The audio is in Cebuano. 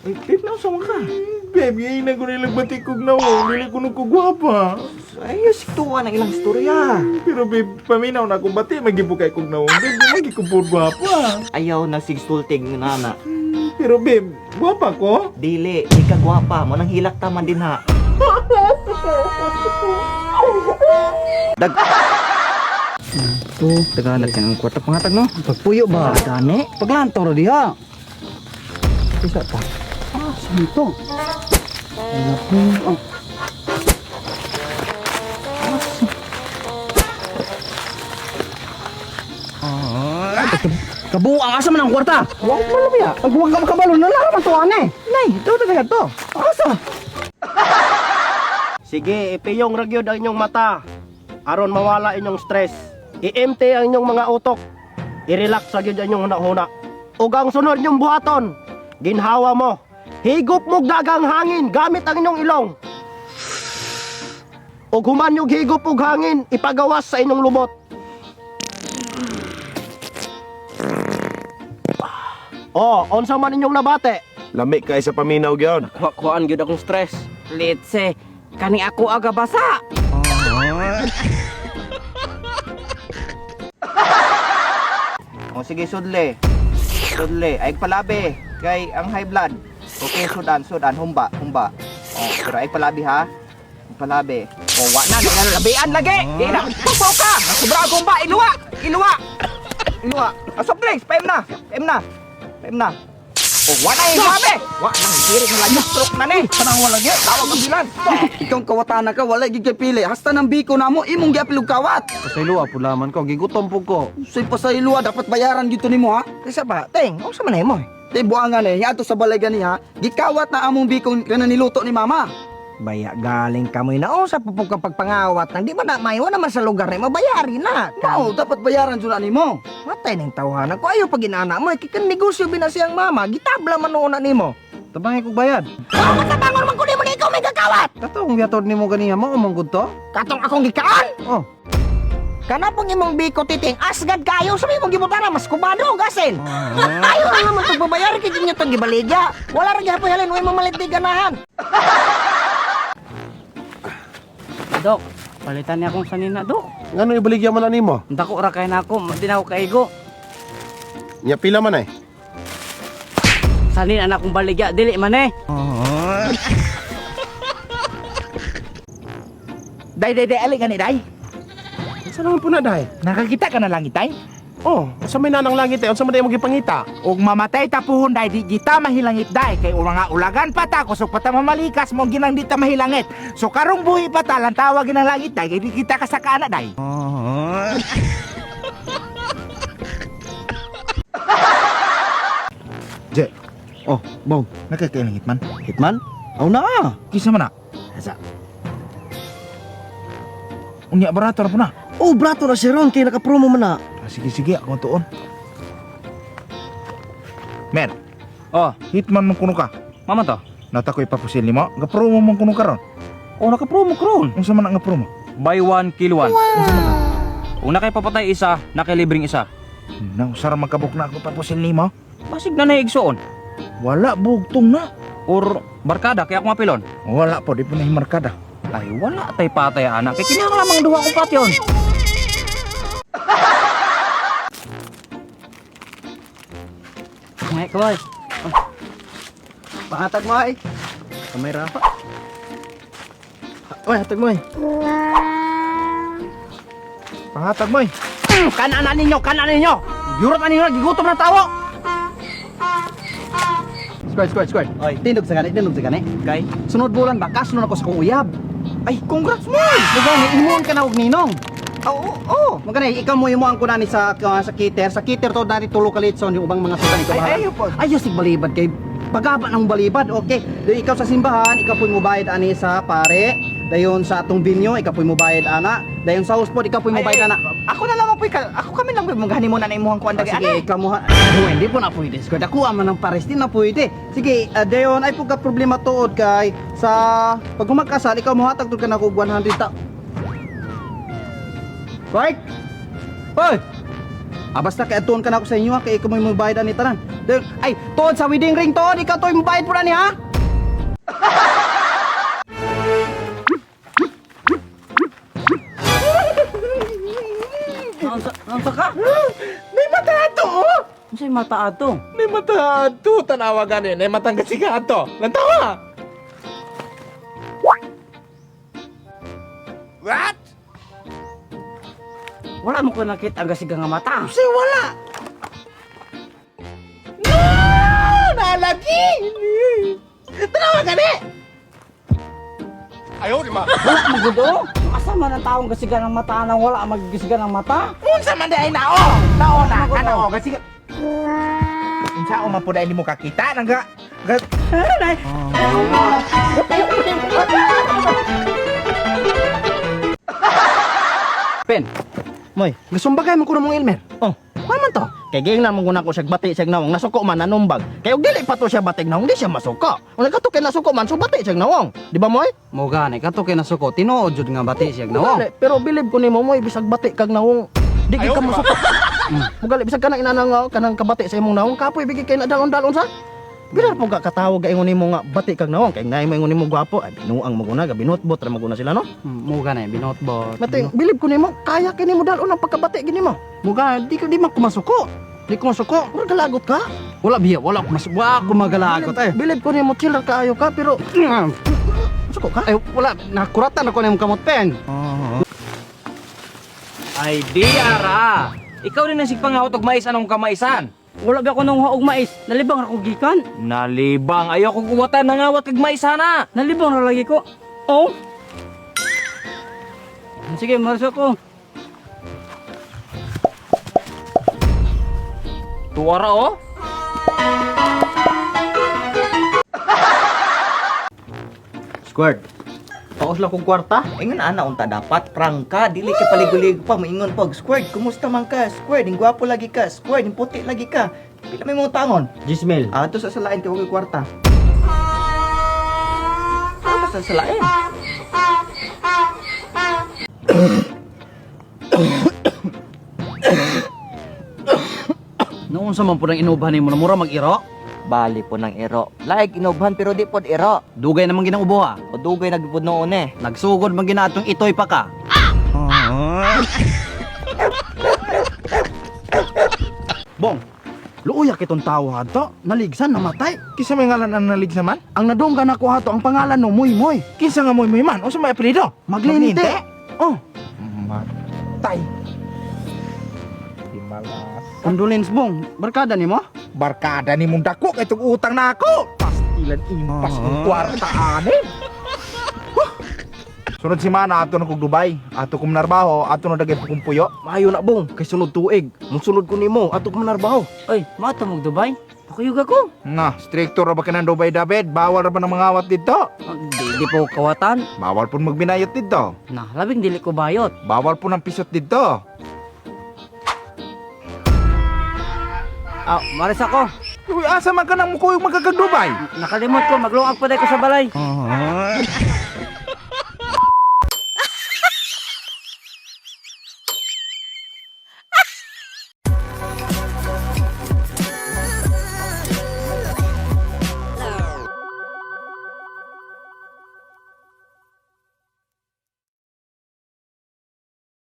Ay, babe, na sa ka. Babe, ngayon na ko nilang batikog na oh. Dili ko nung kugwapa. Ay, siktuan ang ilang istorya. Pero babe, paminaw na akong bati, magibukay kog naong. Babe, di magi ko pur gwapa. Ayaw na sigstultig ng nana. Pero babe, gwapa ko? Dili, di ka gwapa. Mo nang hilak taman din ha. Dag. To, tagalat kang kwarta pangatag no. Pagpuyo ba? Gani. Paglantaw ra diha. Isa pa. Ah, saan to? Naku, ang. Kabuang asa man ang kwarta? Wa ko malo biya. Pag huwag ka makabalo, nalaraman to ane. Nay, ito talaga to. Asa? Sige, ipiyong ra gyud ang inyong mata aron mawala inyong stress. I-empty ang inyong mga utok. I-relax ra gyud ang inyong hunahuna. Ug ang sunod inyong buhaton, ginhawa mo. Higop mo dagang hangin gamit ang inyong ilong. Ug human yung higop og hangin, ipagawas sa inyong lubot. Oh, unsa man inyong nabate? Lami kay sa paminaw gyud. Kuhaan gyud akong stress. Litse, kani ako aga basa. O sige, sudle. Sudle, ay palabi. Kay ang high blood. Okay, sudan, sudan, humba, humba. O, pero ay palabi ha. Palabi. O, wa na, na labian lagi. Di na, tupaw ka. Sobra akong ba, iluwa, iluwa. Iluwa. Ah, soft drinks, paim na, paim na. Paim na. O, wa na yung labi. Wa na, hirit na lagi, stroke na ni. Tanang wala gyud, tawag ang bilan. Ikaw ang kawatan na ka, wala gid kay pili. Hasta ng biko na mo, imong giapil og kawat. Pasayloa pud laman ko, gigutom pud ko. Say pasayloa, dapat bayaran gito nimo ha. Isa pa, ting, unsa man mo? Di buangan eh, yato sa balay gani ha. Gikawat na among biko kana niluto ni mama. Baya galing kamoy na unsa pupog ka pagpangawat nang di ba na mayo naman sa lugar ni mabayari na. Mao, dapat bayaran jud na nimo. Matay ning tawhana ko ayo pag inaana mo kay negosyo bina siyang mama gitabla man noon na nimo. Tabangay kog bayad. Oh, matabangon man ko nimo ni ikaw may gakawat. Katong giatod nimo ganiha mo man gud to. Katong akong gikaan. Oh. Kana pong imong biko titing asgad kayo sa imong gibutana mas kubado og asin. Ayo na naman tog babayar kay inyo tong gibaligya. Wala ra gyapon halin way mamalit di ganahan. Dok, palitan niya akong sanina, Dok. Ngano ibaligya man na nimo? Dako ra kay nako, di na ako kaigo. Nya pila man ay? Sanin anak kong baligya, dili man eh. Day, day, day, ali gani, day. Unsa naman po na day? Nakakita ka na langit, day. Oh, unsa may nanang langit eh? Unsa man day imong gipangita? Ug mamatay ta puhon, day, di kita mahilangit, day. Kay mga ulagan pa ta, kusog pa ta mamalikas, mo ginang di ta mahilangit. So karong buhi pa ta, lantawa ginang langit, day, kay di kita kasakaana, day. Je, Oh, bong. nakakailangit man. Hitman? Aw na. Kisa man na. Asa. Unya barato ra po na. Oh, brato na si Ron kay naka-promo man na. Ah, sige, sige, ako tuon. Mer, Oh, hitman man kuno ka. mama to. Nata ko ipapusil nimo. Gapromo man kuno karon. Oh, naka-promo karon. Unsa man ang nga promo? Buy one, kill one. Kung nakay papatay isa, nakilibreng isa. Now, sara magkabok na ako ipapusil nimo. Basig na naigsoon. Wala bugtong na. Or barkada, kaya ako mapilon. Wala po, di po na himarkada. Ay, wala tay patay, anak. Kaya kinahanglan lamang duha kong patyon. Ngay, kamay. Pangatag mo ay. Kamay ra. Oy, hatag mo eh. Pangatag mo eh. Kanan ninyo, kanan ninyo. Yurot na ninyo, gigutom na tawo. Square, square, square. Oy. Tindog sa gani, tindog sa gani. Kay? Sunod bulan ba kasno na ko sa kong uyab. Ay, congrats mo! Mugani imuon ka na og ninong. Oo, oo. Magani ikaw mo imuan ko nani sa sa kiter, sa kiter to dati tulo ka litson yung ubang mga sukan ikaw. Ay, bahala. ayaw po. Ayaw sig balibad kay pagaba ng balibad. Okay. Dayon ikaw sa simbahan, ikaw po'y mubayad ani sa pare. Dayon sa atong binyo, ikaw po'y mubayad ana. Dayon sa hospod, ikaw po'y Ay, mubayad ay, ana. Ako na lamang po, ako kami lang po, maghanimon na imuhang kuan Ah, dagay. sige, ikaw mo ha. Oh, hindi po na pwede. Squad ako man ng pares, di na pwede. Sige, dayon ay po ka problema tuod kay sa pag humagkasal, ikaw mohatag tud ka na og 100 ta. Right? Hoy! Ah, basta kay atuon ka na ako sa inyo ha, kay ikaw mo mubayad ani tanan. Dayon, ay, tuod sa wedding ring tuod, ikaw to'y mubayad po na ni ha. Naunsa ka? May mata ato oh. Unsay mata ato? May mata ato tanawa gani, may matang gasiga ato. Lantawa. What? Wala mo ko nakita ang gasiga nga mata. Si wala. No! Nalagi! Tanawa gani. Ayaw, di ma. Wala mo gud oh. Asa man ang taong gasiga ng mata nang wala magigasiga ng mata? Unsa man di ay nao? Nao na kana oh gasiga. Unsa o man pud ay nimo kakita nang ga ga. Pen. Moy, gasumbagay man ko na mong Elmer. Oh. Kuha man to. Kay gingnan man guna ko siya bati siya nawong nasuko man nanumbag. Kay og dili pa to siya batig nawong di siya masuko. Unsa kato kay nasuko man so bati siya nawong. Di ba moy? Mo gani kato kay nasuko, tinuod jud nga bati siya nawong. Mugali, pero bilib ko nimo moy bisag bati kag nawong di gid ka masuko. Mugali bisag kanang inana nga kanang kabati sa imong nawong kapoy bigay kay na dalon-dalon sa. Bilar po ka katawag ka ingon nimo nga bati kag nawong kay naay mo ingon nimo gwapo ay binuang mo guna ga binotbot ra mo guna sila no. Mo gani binotbot. Mati bilib ko nimo kaya kini mo dalon ang pagkabati gini mo. Mo gani di ko di man ko masuko. Di ko masuko. Murag galagot ka. Wala biya, wala ko masuko. Wa ako magalagot eh. Bilib ko nimo chill ra kaayo ka pero suko ka. Ay, wala nakuratan ako nimo kamot pen. Ay di ara. Ikaw din ang sigpangawat og mais anong kamaisan. Wala ba ako nang og mais? Nalibang ra ko gikan. Nalibang ayaw kong uwatan nangawat kag mais sana. Nalibang ra lagi ko. Oh. Sige, marso ko. Tuwara oh. Squared. Paos lang kong kwarta. Ingon ana unta dapat prangka dili kay paligo-ligo pa moingon pag squared kumusta man ka squared ing gwapo lagi ka squared ing puti lagi ka pila may mga tangon Jismel. ato sa salain kay og kwarta. Ato sa salain. Noon sa man po nang inuban nimo na mura mag-iro. Bali po ng iro. Like inubhan pero di pod iro. Dugay naman ginang ubo ha. O dugay nagpud noon eh. Nagsugod man gina atong itoy pa ka. Bong, luuya kitong tao hato, naligsan namatay. Kinsa may ngalan ang naligsa man? Ang nadunggan ako hato ang pangalan no Muy Muy. Kinsa nga moy moy man? Unsa may apelyido? Maglinte. Oh, Matay. Di malas. Condolence bong, barkada nimo? Barkada ni mong dako kay tong utang na ako. Pastilan impas ng kwarta ani. Huh. Sunod si mana ato na kog Dubai, ato kong narbaho, ato na dagay kong puyo. maayo na bong kay sunod tuig. Musulod ko nimo ato ko manarbaho. Oy, mato mog Dubai. Pakuyog ako. Na, stricto ra ba ka ng Dubai David? Bawal ra ba ng mga awat dito? Ah, Di, di po kawatan. Bawal po magbinayot dito. Na, labing dili ko bayot. Bawal po ng pisot dito. Ah, maris ako. Uy, asa man ka nang mukuyog magkakag Dubai? Nakalimot ko, magluag pa ko sa balay.